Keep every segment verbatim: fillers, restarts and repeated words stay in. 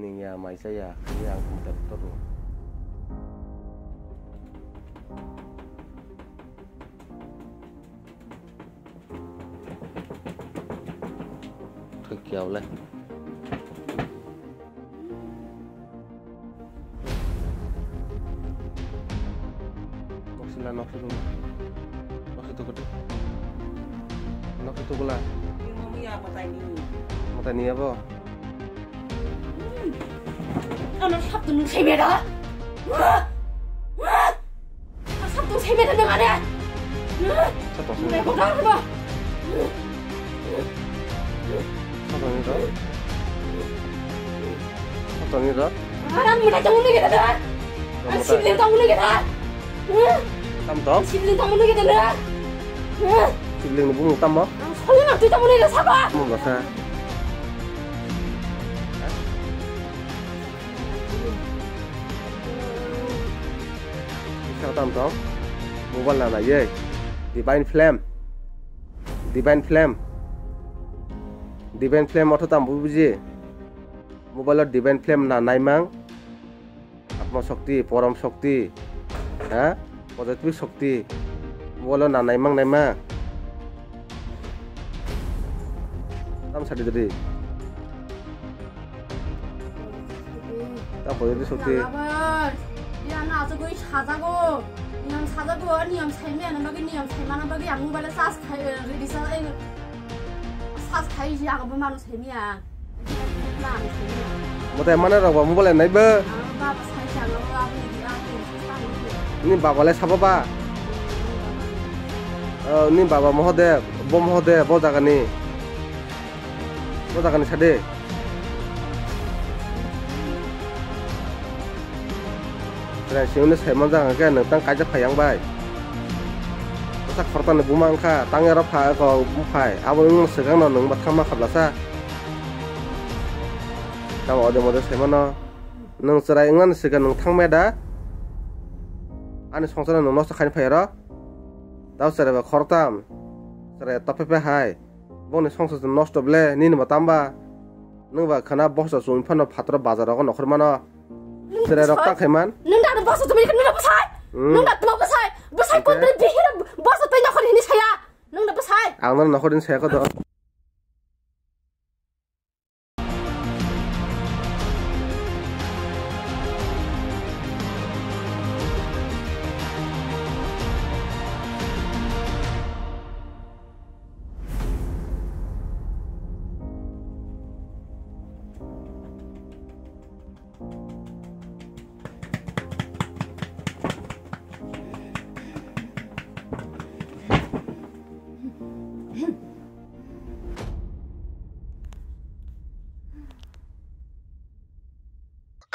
Ya, maisa ya, ya, ang kung tak toro. Thik ya, wala. Noksila, noksi tu. Noksi tu kutu. Noksi tu kula. Ini mau ya, matai ni. Matai ni apa? Ano sab tu nung sebe da? Ano sab tu sebe da nang ane? Sab tu sebe. Nung ko dar ba? Sab tu ni da? Sab tu ni da? Aram muda tamu ni kita da? Kamu tak? Sibling tamu ni kita. Tam to? Sibling tamu ni kita da? Sibling ni bumung tam mo? Ang soli na tu tamu ni kita saba. Mo basa. Kisa tam tong. Mobile na naiye. Divine Flame. Divine Flame. Divine Flame otho tam buji. Mobile o Divine Flame na naimang. Atma Shakti, Param Shakti, ha? Positive Shakti, bolo na naimang naima. Tam sadi dadi. Tam Positive Shakti. Abar, ya na aso goi sajago. Niyam sajago, niyam saimya na bagi, niyam saimana bagi, ang mobile charge khai, ready sa, eh, charge khai ji, ang bo mano saimya. Mote mane rok ba mobile nai bo. Ni baba le sabo ba. Oh, ni baba Mohodev, bo Mohodev, bo jaga ni. Bo jaga ni sade. Chwrai simi no sai manjak hwnkhe nwng tang kaijak phai yang bai. Bwsa khoroksa ni buma wngkha, tang ero pha ko phai. Abo wngmani swkang no nwng bo thangma khablasa. Tamo ode mode sai mano. Nwng chwrai wngmani swkang nwng thangmaya da? Ani songsar no nwng nosto khaini phai oro. Tamo chwrai ba khoroktham. Chwrai tophe phe hai. Bongni songsar se nosto ble, nini bo tamba. Nwng ba khana boso chwng phano phatro bazar rogo nokhor mano. Chwrai rok ta khaiman. Nwng da boso chwng nwng da bwsai. Hmm. Nwng da tma bwsai. Bwsai kon bihira boso tei nokhor hini saya. Nwng da bwsai. Ang no nokhor hini saya ko do.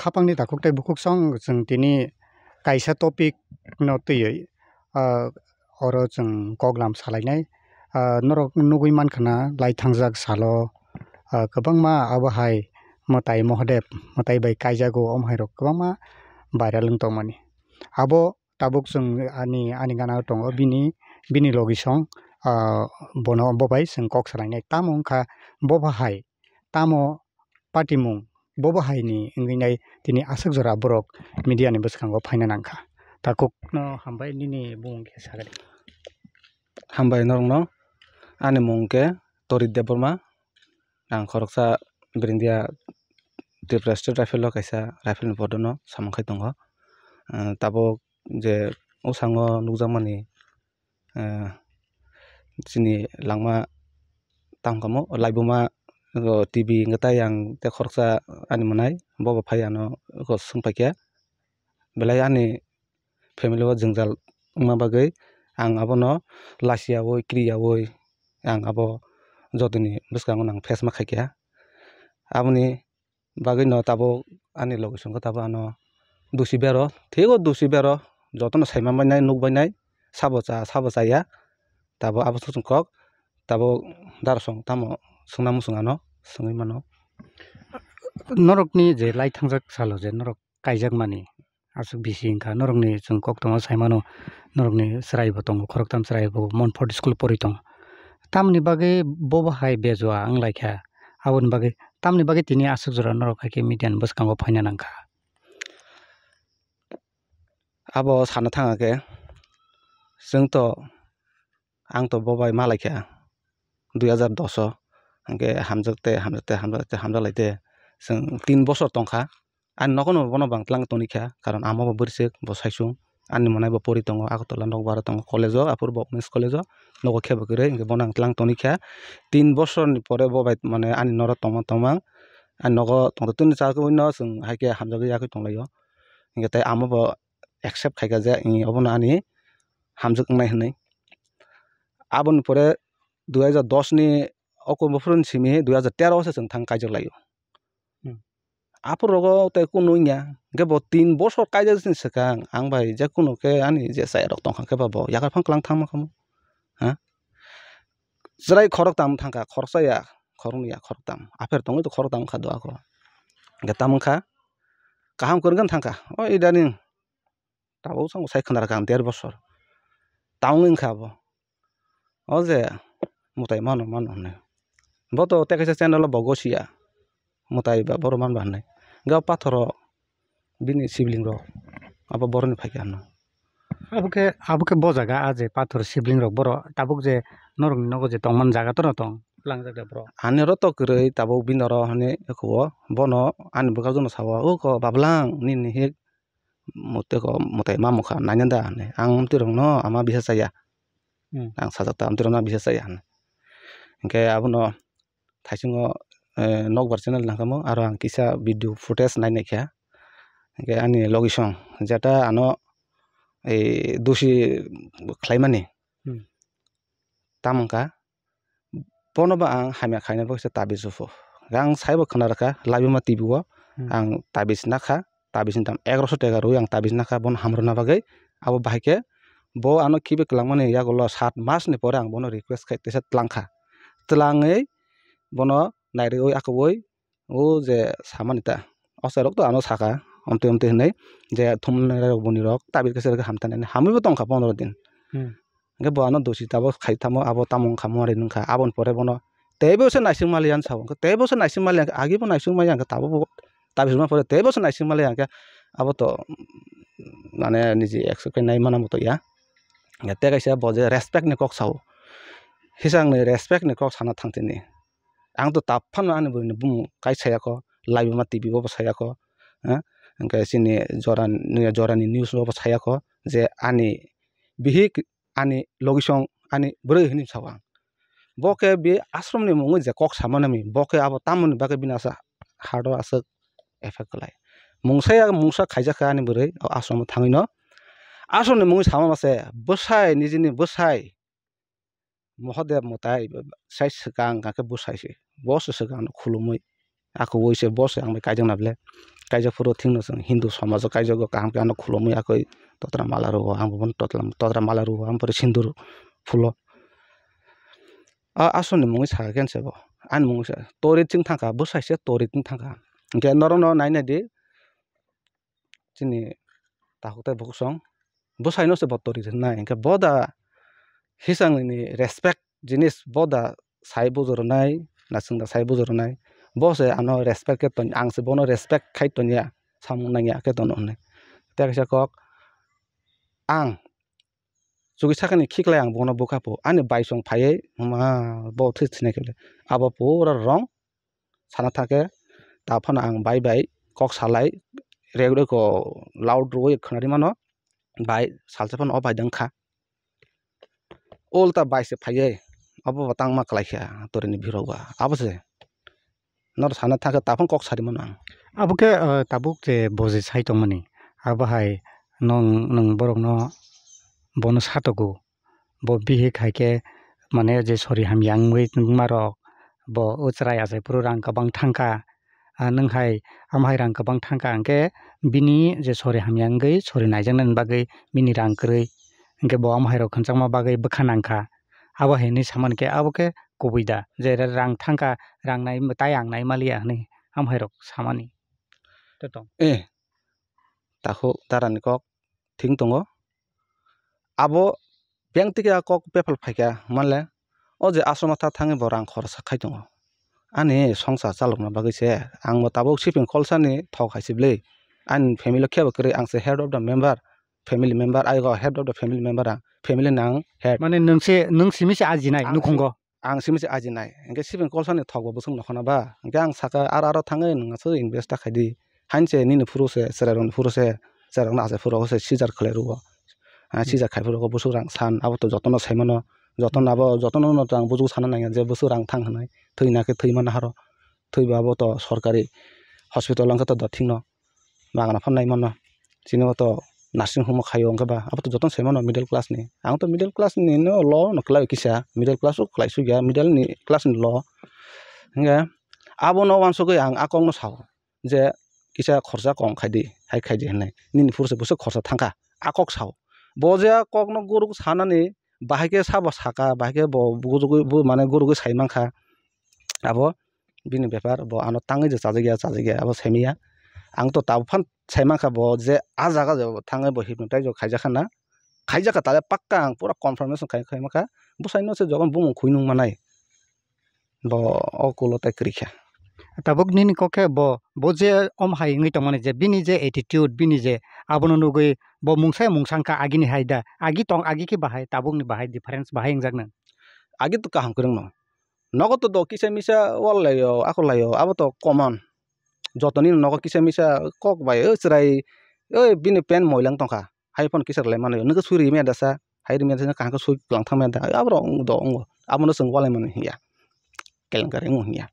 Khapangni takhuk tei bukhuk song chwng tini kaisa topic no twiwi, ah, oro chwng koklam salainai. Ah, norok nugwi mankha na lai thangjak salo, ah, kwbangma abo hai mwtai Mohodev mwtai bai kaijago, omo hai rok kwbangma viral wng tongmani. Abo tabuk chwng ani, ani gana o tongo, bini, bini logi song, ah, bono, bo bai chwng kok salainai. Tamo wngkha bo bahai, tamo patimung, bo bahaini wngwi nai tini aswk jora borok media ni bwskango phaina nangkha. Takhuk no hambai, nini bumung khe sagadi. Hambai norokno, ani mung khe Torit Debbarma. Ang khoroksa Brindia Tripura State Rifle o kaisa rifle ni bodo no samung khai tongo. Ah, tabuk je bwskango nukjakmani, ah, chini langma tangkamo laibuma, o, T V wngkha tai ang tei khoroksa ani mwnai bo bo phai ano swng paikha belai ani family o jwngjal wngma bagwi ang abono lachiyaui, kiriyaui ang abo jotoni bwskango ang face ma khaikha. Aboni bagwino tabuk ani logi songkha tabuk ano dusi bero, thego dusi bero, jotono saima bainai, nuk bainai, sabo cha, sabo chaya, tabuk abo song kok, tabuk darasong tamo swngna muchung ano swngwi mano. Norokni je lai thangjak salo je norok kaijakmani aswk bisi wngkha. Norokni chwng kok tongo sai mano, norokni chwraibo tongo, khoroktham chwraibo Montfort school pori tongo. Tamoni bagwi bo bahai bejua wng lai kha. Aboni bagwi, tamni bagwi tini aswk jora norok hai khe media ni bwskango phaina nang kha? Abo sana thang khe, chwng to, ang to bo bai ma lai kha dui hazar dos o, hwnkhe hamjak tei hamjak tei hamjak tei hamjak lai tei chwng tin bosor tong kha. Ani nogo no bono bang tlang toni kha, karon amo bo bwrwi se bo saichung. Ani mwnai bo pori tongo, Agartala nokbar o tongo, college o, aphuru bo women's college o nogo khe bo kwrwi, hwnkhe bono ang tlang toni kha. Tin bosor ni pore bo bai mane ani noro tongma tongma, ani nogo tongtwtwini chagwi no chwng hai khe hamjagwi yakwi tong lai o. Hwnkhe tei amo bo accept khai kha je, "Ee, obono ani hamjak wngnai," hwnwi. Aboni pore dui hazar dos ni October phuru ni simi dui hazar tero o se chwng thang kaijak lai o. Hmm. Aphuru rogo tei kunu wngya. Hwnkhe bo tin bosor kaijak ni swkang ang bai je kunu khe ani je chaya rok tong kha khe ba bo yakarphang kwlang thangma khamu. Ha? Chwrai khoroktam thang kha, khoroksa ya, khoroknwi ya, khoroktam. Apher tongwi to khoroktam wngkha do ako. Hwnkhe tamo wngkha, kaham kwrwngkhe thang kha. O idaning tabuk chwng sai khna rwkha ang der bosor. Tamo wngkha abo. O je mwtai mano mano hwnwi. Bo to tei kaisa channel o bo gosia. Mwtai ba borok man ba hwnwi. Hwnkhe o pathoro bini sibling rok abo boroni phaikha hwnwi. Abo khe, abo khe bo jaga a je pathor sibling rok borok tabuk je norokni nogo je tongmani jaga toro tong langjak da borok. Ani oro to kwrwi tabuk bini oro hwnwi eko o bono ani bwkha jono sao, "O ko Bablang nini he mwtai ko mwtai ma mokha naina da?" hwnwi. Ang amtwi rokno ama bisa chaya. Hmm. Ang sajak ta amtwi rokno bisa chaya hwnwi. Hwnkhe abono thaisingo, eh, nokbar channel nangkha mo, aro ang kisa video footage nai naikha. Hwnkhe ani location jeta ano, eh, dusi khlaimani. Hmm. Tamo wngkha, bono bo ang hamya khaina bagwi se tabis rwpho. Ang saibo khna rwkha, Laibuma T V o. Hmm. Ang tabis nakha, tabis ni dam egaroso teka rwi ang tabis nakha, bono hamrwna bagwi. Abo bahai khe bo ano khibi kwlangmani yagulo sat mas ni pore ang bono request khai teisa twlang kha. Twlangwi bono nairwi akubui o je samani ta, o chwrai rok to ano saka, omtwi omtwi hinwi je thumnai rok boni rok tabis kaisa rok hamtanai hamwi bo tongkha pondro din. Hmm. Hwnkhe bo ano dosi tabuk khai tamo, abo tamo wngkha mo ri nungkha, aboni pore bono teibo se naising maliya sao, hwnkhe teibo se naising maliya, agi bo naising maya hwnkhe tabuk bo tabis rwna pore teibo se naising maliya hwnkhe abo to mane niji accept khai nai mana bo to ya. Hwnkhe tei kaisa bo je respect ni kok sao, hisang ni respect ni kok sana thang tini. Ang to tap phano ani bwrwini bumung kai saya kho, Laibuma T V o bo saya kho, eh, hwnkhe chini jorani, jorani news o bo saya kho je ani bihik, ani logisong, ani bwrwi hinwi sao ang. Bo khe bi ashram ni mungwi je kok sama nami, bo khe abo tamoni bagwi bini asa heart o aswk effect khlai. Mungsa ya mungsa khaijak kha ani bwrwi o ashram o thangwi no. Ashram ni mungwi sama mase bwsai, nijini bwsai Mahadev mwtai sai swkang hwnkha khe bwsai se. Bo se swkang no khulumui. Akubui se bo se ang bai kaijakna ble. Kaijak phuru thikno chwng Hindu somajo kaijago kaham khe ano khulumui akoi totra mala rwo. Ang bo bono totra, totra mala rwo. Ang pore sindur phulo. A aswkni mungwi sakha khe se bo. Ani mungwi sa torit chwng thangkha, bwsai se torit wng thangkha. Hwnkhe norokno nai nai di. Chini takhuk tei bukhuk song bwsaino se bo torit rwnai, hwnkhe bo da hisangni respect jinis bo da sai bujo rwnai, naising da sai bujo rwnai, bo se ano respect khe tong, ang se bono respect khai tongya, samung nangya khe tono hwnwi. Tei kaisa kok ang chugui sakani khiklai ang bono bukha pho, ani bai song phaiwi ma bo thwi thwinai khe abo pura wrong. Sana thangkhe ta phano ang bai bai kok salai rek rek o loud rwui khwnari mano, bai salsa phano o bai dwng kha. Ulta bai se phaiwi obo bo tangma kwlai kha torini birok ba abo se. Noro sana thangkhe ta phano kok sari mano ang. Abo khe, eh, tabuk je bo je sai tongmani, abo hai nwng, nwng borokno bono satogo. Bo bihik hai khe mane je sori hamya wngwi wngmarok bo o chwrai achai phuru rang kwbang thangkha. Ah, nwng hai amo hai rang kwbang thangkha hwnkhe bini je sori hamya wngwi sori naijaknani bagwi bini rang kwrwi hwnkhe bo amo hai rok khwnchangma bagwi bwkha nangkha. Abo hai hinwi samani khe abo khe kubui da je rang thangkha, rang nai tai ang nai maliya hinwi amo hai rok samani. Tei tong. Eh, takhuk darani kok thing tongo. Abo bank tike a kok bepal phaikha manle, o je aswk ma tha thangwi bo rang khoroksa khai tongo. ani songsa chalokna bagwi se. Ang bo tabuk shipping kolsani thok hai se bwlwi. Ani family o kebo kwrwi, ang se head of the member, family member, I go head of the family member, ang family nang head. Mane nwng se, nwng simi se ajinai Ang nukhungo. Ang simi se ajinai. Hwnkhe shipping kolsani thok bo bwswk nokhona ba. Hwnkhe ang saka, "Ar aro thangwi nwng aswk invest ta khai di. Hain se nini phuru se, chwrairokni phuru se, chwrairokno achai phuru se seizure khlai rwo. Ah, seizure khai phuru bwswk rang san, abo to jotono sai mano. Jotono abo, jotono no to ang bujuk sana nangya je bwswk rang thang hwnwi. Thwi na khe thwi mano haro. Thwi ba abo to sorkari hospital wngkha to dothik no." Magana phan nai mano. Chini o to nursing home o khaio, hwnkhe ba abo to jotono sai mano middle class ni. Ang to middle class ni no lo no kwlai kisa, middle class o kwlai sugya, middle ni class ni lo. Hwnkhe abono uansugwi ang a kok no sao je kisa khorsa kom khai di, hai khai di hwnwi. Nini phuru se bwswk khorsa thangkha, a kok sao. Bo je a kok no guruk sanani, bahai khe sabo saka, bahai khe bo gurugwi, bo mane gurugwi sai mankha. Abo bini bepar, bo ano tangwi je chajakya, chajakya, abo saimanya. Ang to tabuk phan sai mankha bo je a jaga je thangwi bo hypnotize rok khaijak kha na, khaijak kha tale pakka, ang pura confirmation khai, khai mankha. Bwsaino se jokhon bumung khui nung manai, bo o kulo tai kwrwi kha. Tabuk nini kok khe bo, bo je om hai wngwi tongmani je bini je attitude, bini je abono nugwi bo mungsa mungsa wngkha agini hai da, agi tong, agi khe bahai, tabukni bahai difference bahai wngjak nang. Agi to kaham kwrwngno. Nogo to do kisa misa wal laio, ako laio, abo to common. Jotoni nogo kisa misa kok bai, o chwrai, o bini pen moilang tongkha. Hai phano kisa lai mano. Nokhe suri maya dasa, hai ri maya dasa, kaham khe sui lang thang maya da. Abo rok do ongo. Abono chwng walai mano hiya. Kelenkari ongo hiya.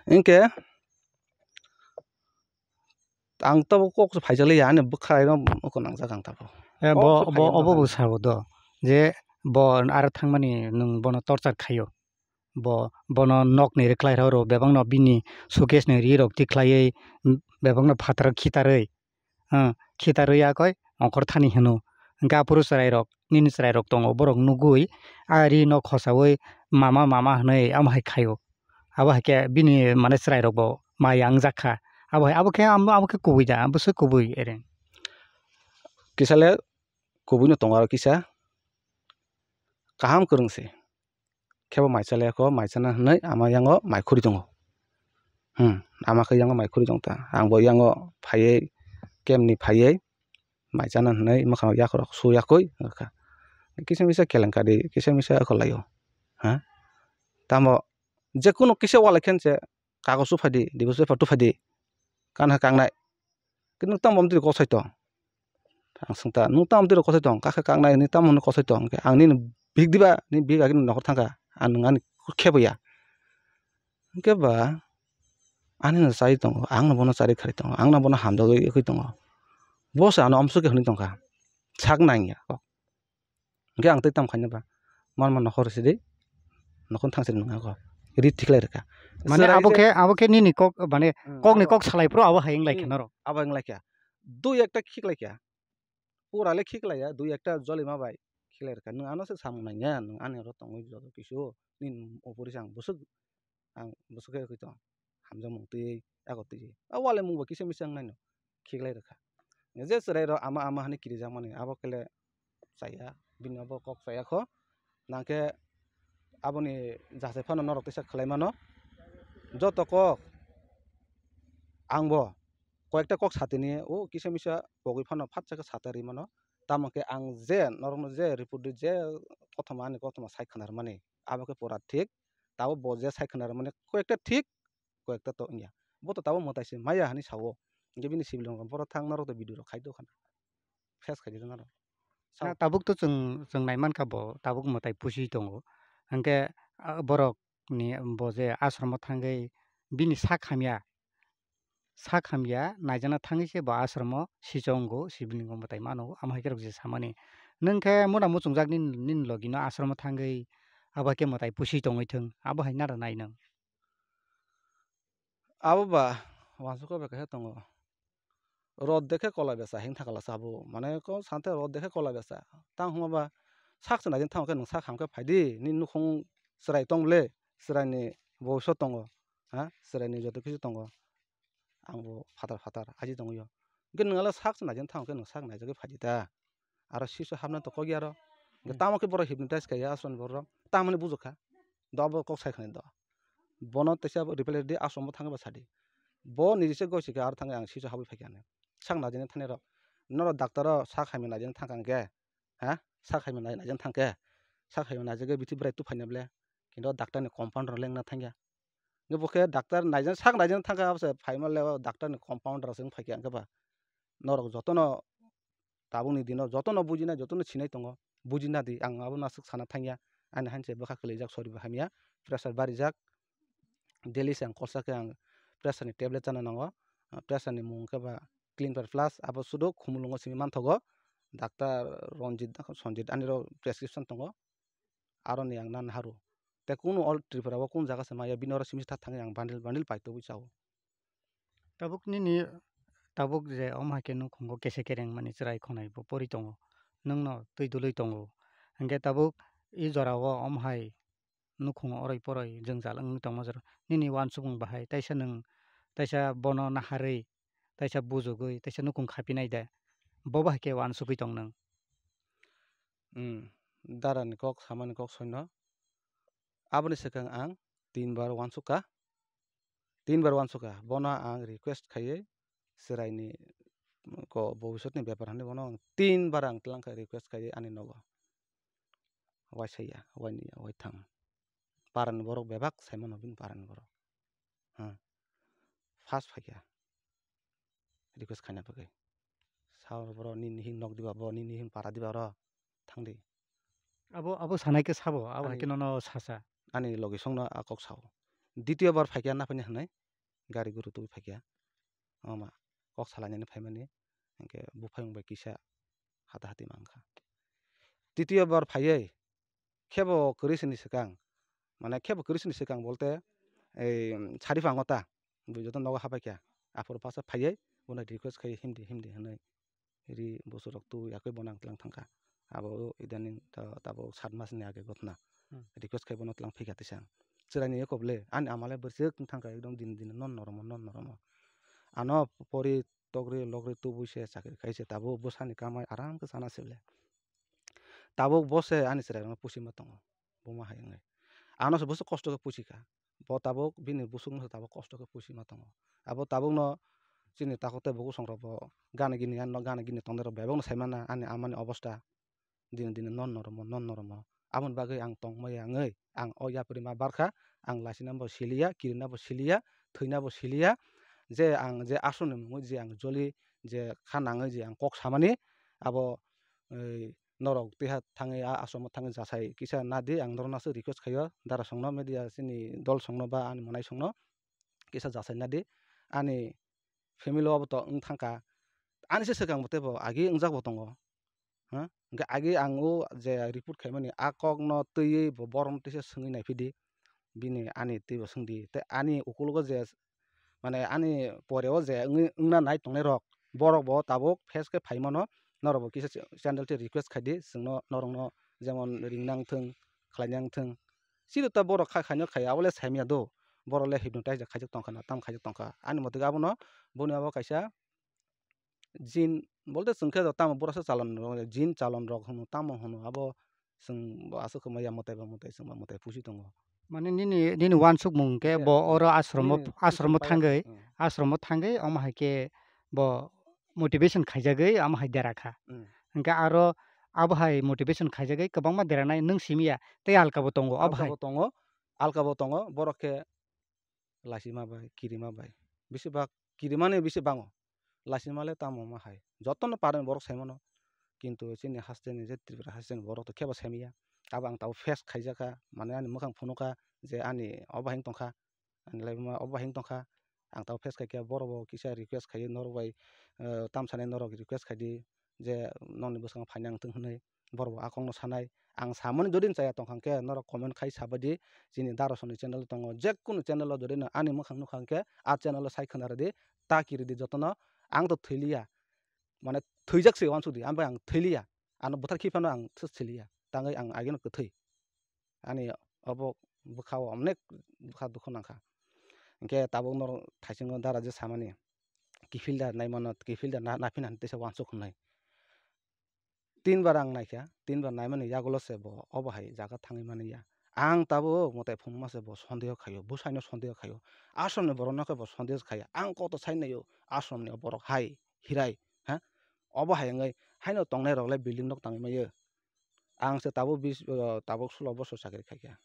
Hinkhe ang to kok se phaijak liya, ani bwkhwraino oko nangjak ang tabuk. Eh, Kok bo, se bo, phaiya obo bwkha. Bo sabo do, je bo aro thangmani nwng bono torture khaio. Bo, bono nokni rwkhlai rok, bebakno bini suitcase ni ri rok tikhlaiwi, bebakno phataro khitarwi, ah, khitarwi yakoi ongkhor thani hino. Hwnkhe aphuru chwrairok, nini chwrairok tongo, borok nugwi a ri no khosaui mama, mama hwnwi amo hai khaio. Abo hai khe bini mane chwrairok bo maya wngjak kha. Abo hai, abo khe, abo, abo khe kubui da, abo se kubui ere. Kisa le kubui no tongo aro kisa kaham kwrwng se. Khe bo mai cha le kho, mai chana hwnwi ama yango mai khuri tongo. Hmm, ama khe yango mai khuri tong ta. Ang bo yango phaiwi, kemni phaiwi, mai chana hwnwi mwkhang yakhorok su yakui wngkha. Kisa misa kelenkari, kisa misa eko laio. Ha? Tamo je kunu kisa walai khe se kagoj su phai di, divorce paper tu phai di. Kan ha kangnai. Khe nwng tamo amtwiri kosai tong? Ang swng ta, "Nwng tamo amtwiri kosai tong? Kakhe kangnai hwnwi tamo hwnwi kosai tong?" Hwnkhe ang nini bihik diba, nini bihik agini nokhor thangkha, ang nwng ani khebo ya. Hwnkhe ba ani no chai tongo, ang no bono chari khari tongo, ang no bono hamjagwi wngwi tongo. Bo se ano amswk khe hwnwi tongkha, sak nangya kok. Hwnkhe ang tei tamo khaina ba, man man nokhor sidi, nokhor thang sidi nang ako. Ri thiklai rwkha. Mane chwrai abo je khe, abo khe nini kok, mane Hmm, kokni abo kok salai phuru abo hai wng lai khe Hmm, norok. Abo wng lai khe. Dui ekta khiklai khe. Pura le khiklai ya, dui ekta jolima bai khiklai rwkha. Nwng ano se samung nangya, nwng ani oro tongwi joto kisu, nini opor se ang bwswk Ang bwswk khe wngwi tong, hamjakmung twiwi yago twiwi. A walai mungbo kisa misa wngnaino khiklai rwkha. Je chwrairok ama ama hwnwi kirijakmani abo khe le chaya, bini abo kok chaya kho. Nangkhe aboni jachai phano norok teisa khlai mano. Joto kok angbo koyekta kok satini o kisa misa pogwi phano phatsa khe sata ri mano. Tamo khe ang je norokno je report ri, je kothoma ani kothoma sai khna rwmani abo khe pura thik. Tabuk bo je sai khna rwmani koyekta thik, koyekta to wngya. Bo to tabuk mwtai se maya hinwi sao. Hwnkhe bini sibilrok borok thang norok to video rok khai do khana. Face khai di norok. Sao. Na tabuk to chwng, chwng nai mankha bo tabuk mwtai pusi tongo. Hwnkhe, ah, borok ni bo je ashram o thangwi bini sak hamya, sak hamya naijakna thangwi se bo ashram o sichongo, sibilingno mwtai mano, amo hai khe rok je samani. Nwng khe mona muchungjak nini, nini logi no ashram o thangwi abo hai khe mwtai pusi tongwi thwng, abo hai nada nai nwng? Abo ba, uansukha bai kaisa tongo. Rot dekhe kola besa, hing thakala sabo. Mane ko sante rot dekhe kola besa. Tang hwnba ba sak se naijak thang khe nwng sak ham khe phai di. Nini nukhung chwrai tong ble, chwraini boiso tongo. Ha? Chwraini joto kisu tongo. Ang bo phatar phatar aji tongwi o. Hwnkhe nwng ala sak se naijak thang khe nwng sak naijagwi phai di ta. Aro sisu hapna to kok ya ro. Hwnkhe Hmm. Tamo khe borok hypnotize kaiya aswkni borok. Tamoni bujukha. Do abo kok sai khani do. Bono teisa reply rwdi, ashram o thangwi ba sadi. Bo niji se goi se khe aro thangwi ang sisu habwi phaikha hinwi. Sak naijani thani rok. Norok doctor o sak hamya naijani thangkha hwnkhe, ha? Sak hamya nai-, naijani thangkhe. Sak hamya naijagwi bithi bwrai tubuphaina ble. Kintu o doctor ni compounder lengna thangya. Hwnkhe bo khe doctor naijani sak naijani thangkha, abo se phaima le o doctor ni compounder se wng phaikha hwnkhe ba. Norok jotono tabukni dino jotono bujinai, jotono sinai tongo, bujina di, ang abo no aswk sana thangya. Ani hanse bwkha kwlaijak, sori bo hamya, pressure barijak, daily se ang kolsa khe ang pressure ni tablet chana nango. Ah, pressure ni mung khe ba Clean Plus, abo sudo Khumulwngo simi manthogo, doctor Ranjit, Sanjit ani ro prescription tongo, aro ni ang nan haru. Te kunu all Tripura o kun jaga se maya, bini oro simi se thangwi ang bundle bundle paitogwi chao. Tabuk nini, tabuk je omo hai khe nukhungo kese kereng mani chwrai khonai bo pori tongo, nwngno twi dului tongo. Hwnkhe tabuk i jora o omo hai nukhungo oroi poroi jwngjal wngwi tongma jora. Nini uansukmung bahai taisa nwng, taisa bono naharwi, taisa bujugwi, taisa nukhung khapinai de, bo bahai khe uansugwi tong nwng. Hmm. Dara ni kok, sama ni kok soino. Aboni swkang ang tin bar uansukha. Tin bar uansukha. Bono ang request khaiwi chwraini ko bobiswtni bepar hinwi bono ang tin bar ang twlang kha request khaiwi ani nogo. Waisaya, wainiya, waitham. Parani borok bebak saimano bini parani borok. Ha. First phaikha. Request khaina bagwi. Sao bro, nini him nok diba bo, nini him para diba oro. Thangdi. Abo, abo sanai khe sabo, abo hai Ani khe nono sasa. Ani logi songno a kok sao. Ditiyo bar phaikha na phani hwnwi gari guru tubui phaikha. Ama kok salainani phaimani hwnkhe buphayung bai kisa hata hati mankha. Titiyo bar phaiwi khebo kwrwi sini swkang, mane khebo kwrwi sini swkang bolte ei sari phango ta bui joto nogo habaikha. Aphuru pasa phaiwi bono request khai himdi himdi hwnwi ri busurok tubui yakwi bono ang tlang thangkha. Abo idaning ta-, tabuk sat mas ni age ghotna. Hmm. Request khai bono tlang phikha tisa. Chwraini yakob le ani ama le bwswk wng thangkha ekdom din din non noromo non noromo. Ano pori tokri lokri tubui se chakri khai se tabuk bwsani kamai aram khe sana se le. Tabuk bo se ani chwrairokno pusi ma tongo, buma hai wngwi. Ano se bwswk kosto khe pusi kha. Bo tabuk bini bwswkno se tabuk kosto khe pusi ma tongo. Abo tabukno chini takhuk tei bukhuk songrok bo gana gini ano gana gini tongnairok bebakno sai mana ani amani obosta. Dini dini non noromo, non noromo. Aboni bagwi ang tongmaya wngwi ang o yapri ma barkha, ang laisina bo siliya, kirina bo siliya, thwina bo siliya. Je ang je aswkni mungwi je ang joli je kha nangwi je ang kok samani abo, ei, norok twiha thangwi a ashromo thangwi jasai kisa nadi, ang norokno aswk request khaio, dara songno media chini dol songno ba ani mwnai songno kisa jasai nadi. Ani family o abo to wng thangkha, ani se swkang bo teibo agi wngjak bo tongo, ha? Hwnkhe agi ang o je report khaimani a kokno twiwi bo bohrokno teisa swngwi naiphidi, bini ani twibo swngdi tei ani ukulogo je mane ani pore o je wngwi wngna nai tongnai rok, borok bo tabuk face khe phai mano, norok bo kisa channel se request khai di, chwngno norokno jemon ring nang thung, khlai nang thung. Chini ta borok kha khaino khai, abo le saimya do, borok le hypnotize khaijak tongkha na, tam khaijak tongkha. Ani motwe abono boni abo kaisa jin bolte chwng khe tamo borok se chalon rok, jin chalon rok hwno tamo hwno abo chwng bo aswk khe maya mwtai ba mwtai chwng ba mwtai pusi tongo. Mane nini, nini uansukmung khe Khe bo oro ashromo, nini ashromo pusi thangwi, bai, hmm. Ashromo thangwi omo hai khe bo motivation khaijagwi omo hai dera kha. Hmm. Hwnkhe aro abo hai motivation khaijagwi kwbangma deranai nwng simiya tei alka bo tongo abo Alka hai. Bo tongo, alka bo tongo, borok khe laisima bai, kirima bai. Bisi bak kirimani bisi bango. Laisima le tamo ma hai. Jotono parani borok sai mano. Kintu chini haste ni je Tripura haste ni borok to kebo saimiya. Abo ang tabuk face khaijakha, mane ani mwkhang phunukha je ani obo hai wng tongkha. Ani laibuma obo hai wng tongkha. Ang tabuk face khaikhe borok bo kisa request khaiwi norok bai, eh, tamsani norok request khaidi. Je nokni bwskango phaina wng thung hwnwi borok bo a kokno sanai. Ang samani jodi chaya tongkha hwnkhe norok comment khai sabaidi chini Darosoni channel tongo, jekunu channel o jodi no ani mwkhang nukha hwnkhe a channel o sai khwna rwdi, ta kiridi jotono. Ang to thwiliya, mane thwijak se uansukdi, ang bai ang thwiliya, ano bwthar khiphano ang thwiliya, tangwi ang ageno kwthwi. Ani obo bwkha o onek bwkha dukhu nangkha. Hinkhe tabuk norok thaisingo dara je samani kiphilda naimano, kiphilda na-, naphina hinwi teisa uansuk hwnwi. Tinbar ang naikha, tinbar naimani yagulo se bo obo hai jaga thangwi mani ya. Ang tabuk mwtai phunukma se bo sondeho khaio, bwsaino sondeho khaio, asromni borokno khe bo sondeho khaio. Ang kok to sai naio, asromni borok hai, hirai, ha? Obo hai wngwi haino tongnai rok le building nok tangwi maya. Ang se tabuk bis, o, tabuk sulo bosor chakri khaikha,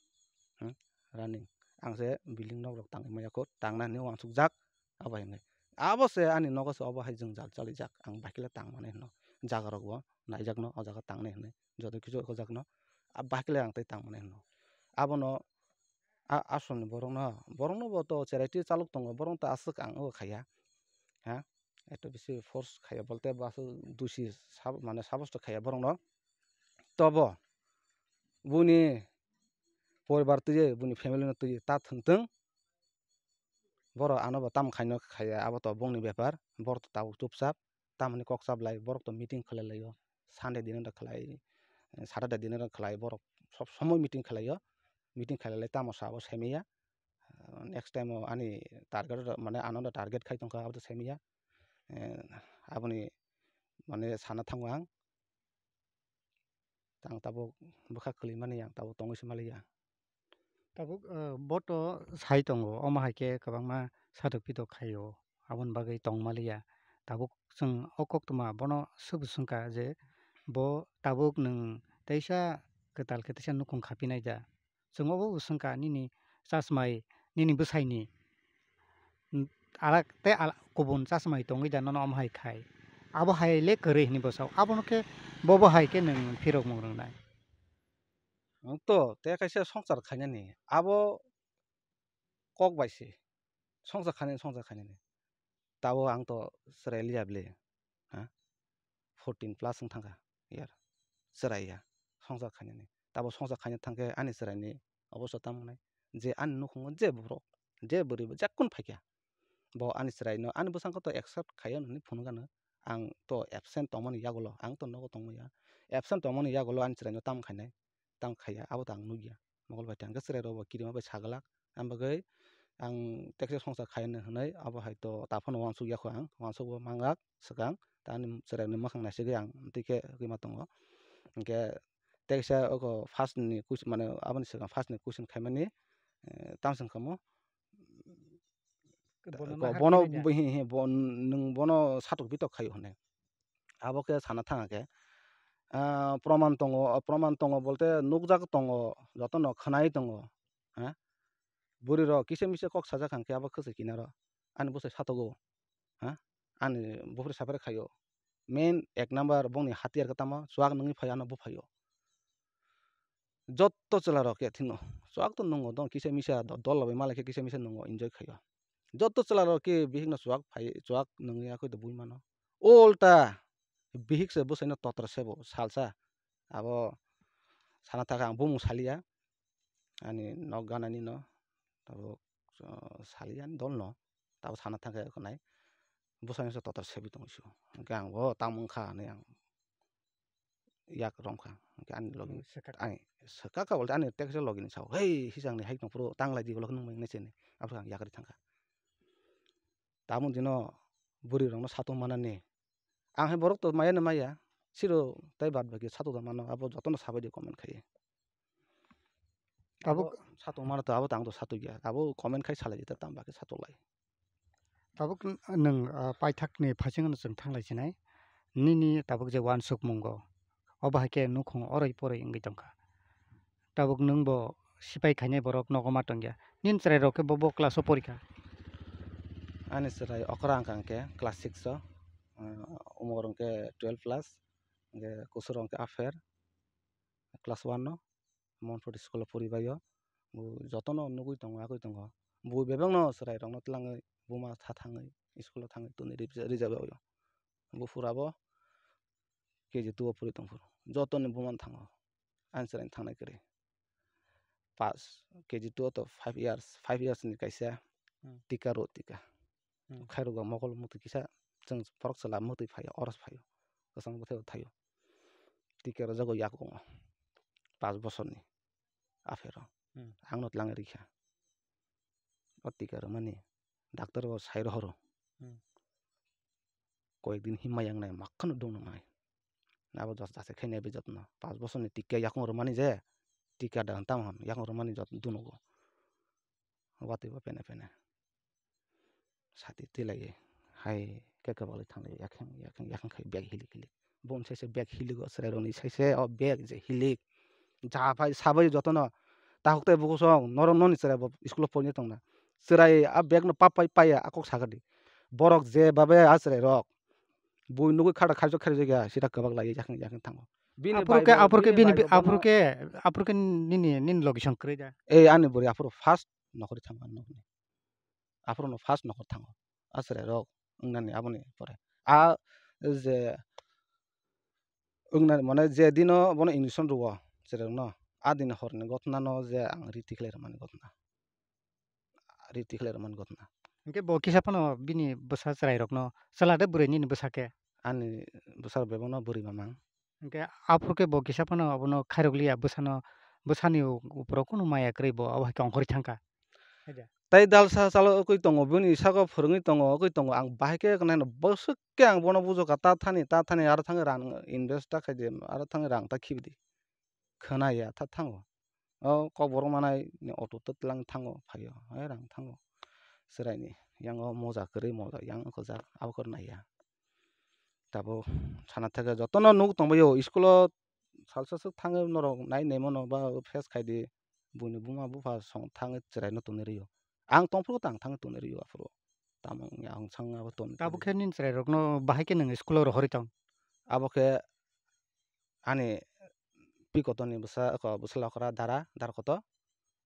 hmm, running. Ang se building nok rok tangwi maya kho, tangna hinwi uansukjak, abo hai wngwi. Abo se ani nogo se obo hai jwngjal chalijak, ang bahai khe le tang mani hwno, jaga rok bo naijakno o jaga tangnai hwnwi. Joto kisu ekho jakno, a bahai khe le ang tei tang mani hwno. Abono a, asromni borokno, borokno bo to cherai twi chalok tongo, borok to aswk ang o khaiya. Ha? Eto bisi force khaiya bolte bo aswk dusi sab-, mane sabosto khaiya borokno. Tobo buni poribar twi, buni family no twi ta thwng thwng. Borok ano bo tamo khaino khaiya, abo to bongni bepar, borok to tabuk chupchap, tamoni kok chaplai, borok to meeting khlai laio, Sunday dino da khlai, Saturday dino da khlai, borok sob somoi meeting khlaio, meeting khlai lai tamo sabo semiya, next time o ani target mane ano da target khai tongkha, abo to semiya, aboni mane sana thango ang. Tang tabuk bwkha kwlwimani yang tabuk tongwi se maliya. Tabuk, eh, bo to sai tongo, omo hai khe kwbangma satok pitok khaio, aboni bagwi tong maliya. Tabuk chwng o koktwma bono swk swngkha je bo tabuk nwng teisa kwtal khe teisa nukhung khapinai da. Chwng obo bo swngkha nini chasmai, nini bwsaini, mm, alak tei ala-, kubun chasmai tongwi da nono omo hai khai. Abo hai le kwrwi hwnwi bo sao. Abono khe bobo hai khe nwng phirokmung rwngnai. Nwng to tei kaisa swngchar khainani. Abo kok bai se. Swngchar khainani, swngchar khainani. Tabuk ang to chwrai liya bwle. Ha? Fourteen plus wng thangkha year. Chwrai ya. Swngchar khainani. Tabuk swngchar khaina thangkhe ani chwraini obosta tamo wngnai. Je ani nukhungo je borok, je bwrwi bo jekkunu phaikha. Bo ani chwraino, ani bwskango to accept khaio hwnwi phunukgano. Ang to absent tongmani yagulo, ang to nogo tongmaya. Absent tongmani yagulo ani chwraino tamo khainai. Tamo khaiya, abo to ang nukya. Mokol bai tangkhe chwrairok bo kirima bai saglak. Ang bagwi ang tekse swngchar khaina hwnwi abo hai to taphano uansuk yakho ang, uansuk bo mangak swkang, ta ani chwraini mwkhang naisigwi ang twi khe wngwi ma tongo. Hinkhe teksa oko first ni kuch-, mane aboni swkang first ni question khaimani, eh, tamo se wngkha mo, Bono ko-, naharnai bono na? Bo-, hi, hi, bo-, nwng bono satok bitok khaio hwnwi. Abo khe sana thang khe, ah, proman tongo, proman tongo bolte nukjak tongo, jotono khwnai tongo, ha? Bwrwi rok kisa misa kok sajak hwnkhe abo kwchwi kinaro ani bwsai satogo, ha? Ani buphuru sapre khaio. Main ek number bongni hatiyar khe tamo chuak nungwi phai ano buphaio. Jotto chwla rok khe thwino. Chuak to nungo dong kisa misa do-, dol bai malai khe kisa misa nungo enjoy khaio. Jotto chwla rok khe bihik no chuak phai, chuak nungwi akhoi do bui mano. Ulta bihik se bwsai no totra sebo salsa. Abo sana thaka ang bumung saliya. Ani nok ganani no. Tabuk, uh, saliya ani dol no. Tabuk sana thangkhe khwnai. Bwsai no se totra sebi tongwi sio. Hwnkhe ang bo tamo wngkha hinwi ang yak romkha. Hwnkhe ani logi Hmm, swkak. Ani swkak ka bolte ani teksa logi ni sao, "Hei, hisang ni hai tong phuru tang lai di, bolok nung bai," hinwi sini. Aphuru ang yakri thangkha. Tamo dino bwrwi rok no satung manani. Ang hai borok to maya no maya. Siro tai bad baki satung da mano, abo jotono sabai di comment khai. Abo Abo satung mano to, abo tang to satung ya. Abo comment khai salai di ta tang baki satung lai. Tabuk n-, nwng, ah, paithakni phaisingno chwng thanglai sinai. Nini tabuk je uansukmungo, obo hai khe nukhung oroi poroi wngwi tongkha. Tabuk nwng bo sipai khainai borok nogo ma tongya. Nini chwrairok khe bo, bo class-o porikha? Ani chwrai okra wngkha hwnkhe class six-o, ah, umor hwnkhe twelve plus, hwnkhe kusuro hwnkhe affair class one-o. Monpur school o poribaio. Bo jotono nugui tongo, agui tongo. Bo bebakno chwrairokno twlangwi buma tha thangwi school o thangwi toni rija-, rijabaio. Buphur abo K G two o pori tongphuru. Jotoni bumano thango. Ani chwraino thangnai kwrwi. Pass K G two o to five years, five years ni kaisa Hmm. tika rw tika. Hmm. Khairok ba mokol mwtwi kisa chwng borok chwla mwtwi phaio, oros phaio. Kwchang bwthai thaio. Tika rwjago yakungo. Paanch bosorni aphero. Hmm. Angno twlang rikha. O tika rwmani doctor bo sai rohoro. Hmm. Koyek din himma yang nai makhano dong nang nai. Abo jas jas khainai bai jotno. Paanch bosorni tika yakung rwmani je. Tikada hwn tamo hwn, yakung rwmani jot dunugo. Watwi bo pene pene. Sati tilaiwi hai khe kwbangwi thanglaiwi yakheng yakheng yakheng khai bag hilik hilik. Boni saise bag hiligo chwrairokni saise o bag je hilik. Ja phai sabai jotono takhuk tei bukhuk song norok noni chwrai bo school o porina tongna. Chwrai a bag no pap pai paiya a kok sakadi. Borok je babe a chwrairok bui nugui khada kharijak kharijak ya sida kwbak lai yakheng yakheng thango. Bini Aphuru bai khe, bai, aphuru khe bini bini bai bi-, bai bono aphuru khe, aphuru khe nini, nini location kwrwi da? Ei ani bwrwi aphuru first nokhorwi thango ani nokni. Aphuru no first nokhor thango. A chwrai rok wngnani aboni pore. A je wngnani mane je dino bono injection rwo chwrai rokno, a dini horni gotna no je ang ri tikhlai rwmani gotna. Ri tikhlai rwmani gotna. Hwnkhe bo kisa phano bini bwsa chwrai rokno chwla de bwrwi nini bwsa khe? Ani bwsa bebakno bwrwi mamang. Hwnkhe aphuru khe bo kisa phano abono khairok liya bwsano, bwsani u-, uporo kunu maya kwrwi bo abo hai khe ongkhorwi thangkha. Tei dalsa chalo wngwi tongo, bini saka phwrwngwi tongo, wngwi tongo. Ang bahai khe naino bwswk khe ang bono bujokha, ta thani, ta thani, aro thangwi rang invest ta khaidi, aro thangwi rang ta khibidi. Khwnaya tha thango. O kokborok manai ni auto twtlang thango phaio, hai rang thango. Chwraini yango moja kwrwi, moja yang kwchak, abo kwrwi naiya. Tabuk sana theke jotono nuk tongbaio, school o salsa swk thangwi norok nai naimano ba face khaidi, buini buma bupha song thangwi chwraino tonwi rwio. Ang tongphuru tang thangwi tonwi rwio aphuru. Tamo wngya ang sang abo ton. Tabuk khe nini chwrairokno bahai khe nwng school o rohorwi tong? Abo khe ani pi kotorni bwsa, oko bwsla okra dara, dara kotor.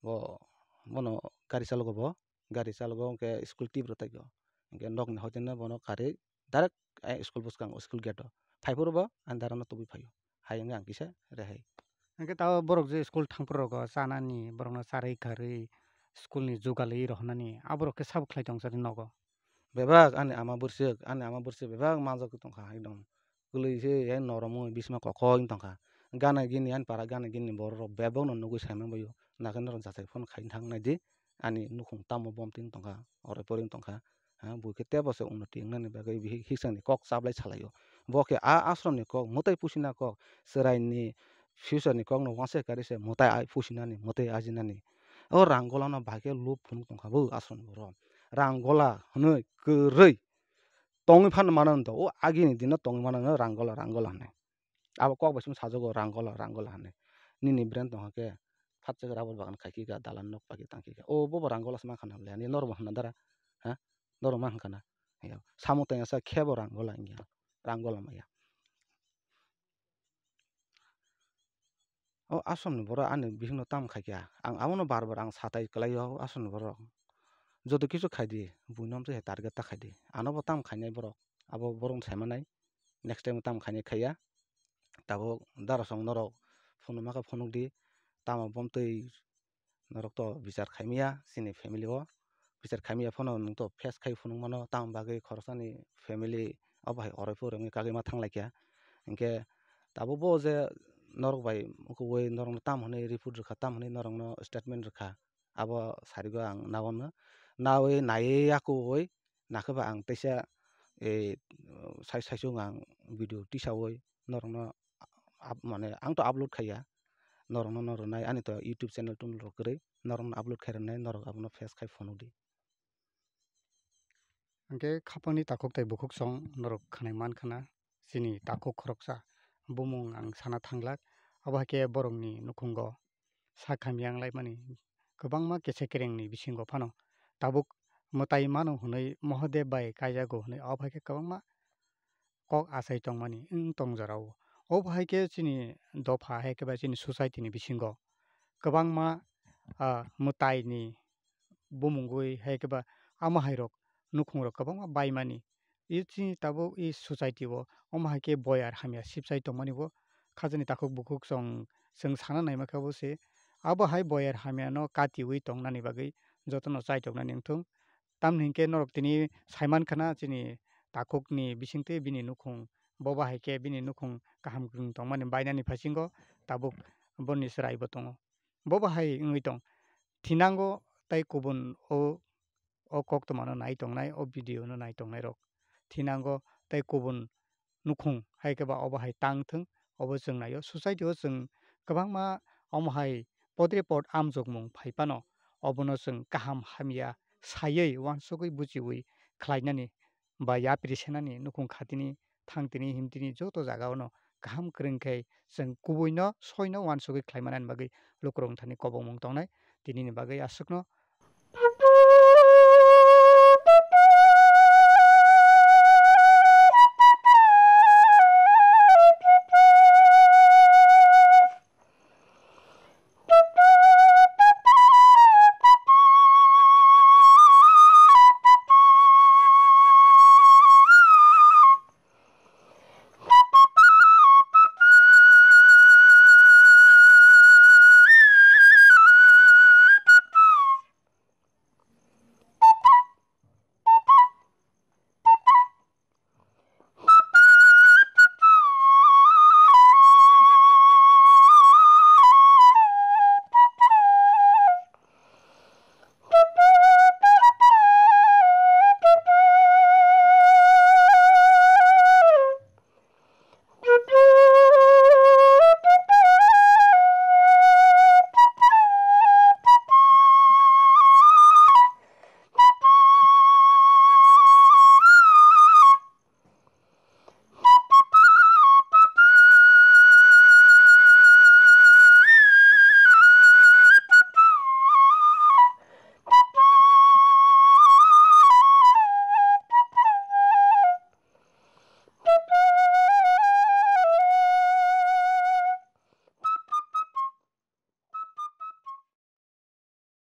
Bo, bono gari chalogo bo, gari chalogo hwnkhe school twi bwrwi tongkhe. Hwnkhe nokni hoiteno bono karwi direct, eh, school bwskango, school gate o. Phaiphuru bo ani darano tubui phaio. Hai wngkhe ang kisa rehai. Hwnkhe tabuk borok je school thangphuru rogo chanani, borokno charwi karwi school ni jugalwi rohornani, aborok khe sabo khlai tong chadi nogo? Bebak ani ama bwswk, ani ama bwswk bebak manjak tongkha ekdom. Kwlwi se yang noromwi bisma kokoi wng tongkha. Gana gini ani para gana gini borok rok bebak no nugwi sai manbaio. Nakhe norok jachai phone khai thang nai di. Ani nukhung tamo bom twng tongkha. Oro pori wng tongkha. Ha, bui khe tebo se unnoti wngnani bagwi bihik hiksani kok chablai salaio. Bo khe a ashram ni kok, mwtai pusina kok, chwrai ni future ni kok no uansa kari se mwtai ai pusinani, mwtai ajinani. O rang gola no bahai khe lub phunuk tongkha bo ashram ni borok. Rang gola hwnwi kwrwi tongwi phan mano wng tong. O agini dino tongwi mano wng rang gola, rang gola hwnwi. Abo kok bai simi sajago rang gola, rang gola hwnwi. Nini brand tongkha khe phatsa khe rubber bagan khai khe dalan nok pai khe tang khe. O bobo rang gola se mankha na le, ani norok bo hwnna dara. Ha? Norok ma hwnka na? Samung tangya sa khe bo rang gola wngya. Rang gola maya. O asomni borok ani bisingno tamo khaikha. Ang abono bar bar ang satai kwlaio o asomni borok. Joto kisu khaidi, buino amtwi hai target ta khaidi. Anobo tamo khainai borok. Abo borokno saimanai. Next time tamo khainai khaiya. Tabuk darasong norok phunukma khe phunukdi. Tamo bomtwi norok to bichar khaimaya chini family o. Bichar khaimaya phano nwng to face khai phunuk mano, tamo bagwi khoroksani family obo hai oroi pore wngwi kagwi ma thanglaikha. Hinkhe tabuk bo je norok bai ukuwi norokno tamo hwnwi report rwkha, tamo hwnwi norokno statement rwkha, abo sarigo ang naono. Nawi naiwi yakuwi nakhe ba ang teisa, eh, sai-, saichung ang video tisawi norokno up-, mane ang to upload khaiya, norokno no rwnai, ani to YouTube channel tonel rok kwrwi, norokno upload khai rwnai, norok abono face khai phunukdi. Hwnkhe khapangni takhuk tei bukhuk song norok khwnai mankha na, chini takhuk khoroksa bumung ang sana thanglak, abo hai khe borokni nukhungo sak hamya wng laimani kwbangma kesa kerengni bisingo phano tabuk mwtai mano hwnwi Mahadev bai kaijago hwnwi, abo hai khe kwbangma kok achai tongmani wng tong jorao. Obo hai khe chini dopha hai khe ba chini society ni bisingo kwbangma, ah, mwtai ni bumungwi hai khe ba ama hai rok nukhung rok kwbangma baimani. I chini tabuk i society o omo hai khe boyar hamya sipsai tongmani bo khajani takhuk bukhuk chwng, chwng sana naima khe bo se. Abo hai boyar hamya no katiwi tongnani bagwi jotono chaitok nani wngthung. Tamni hinkhe norok tini saiman khana chini takhukni bisingtwi bini nukhung bo bahai khe bini nukhung kaham kwrwng tongmani bainani phasingo tabuk boni chwrai bo tongo. Bo bahai wngwi tong thinango tei kubun o, o koktwmano nai tongnai, o video no nai tongnai rok thinango tei kubun nukhung hai khe ba obo hai tang thung, obo chwng naio. Society o chwng kwbangma omo hai podre pod amjokmung phai phano, obono chwng kaham hamya saiwi uansugwi buchiwi khlainani ba yapri senani nukhung khatini thangtini himtini joto jagaono kaham kwrwng khe chwng kubuino soino uansugwi khlaimanani bagwi lukurok thani kobongmung tongnai. Tinini bagwi aswkno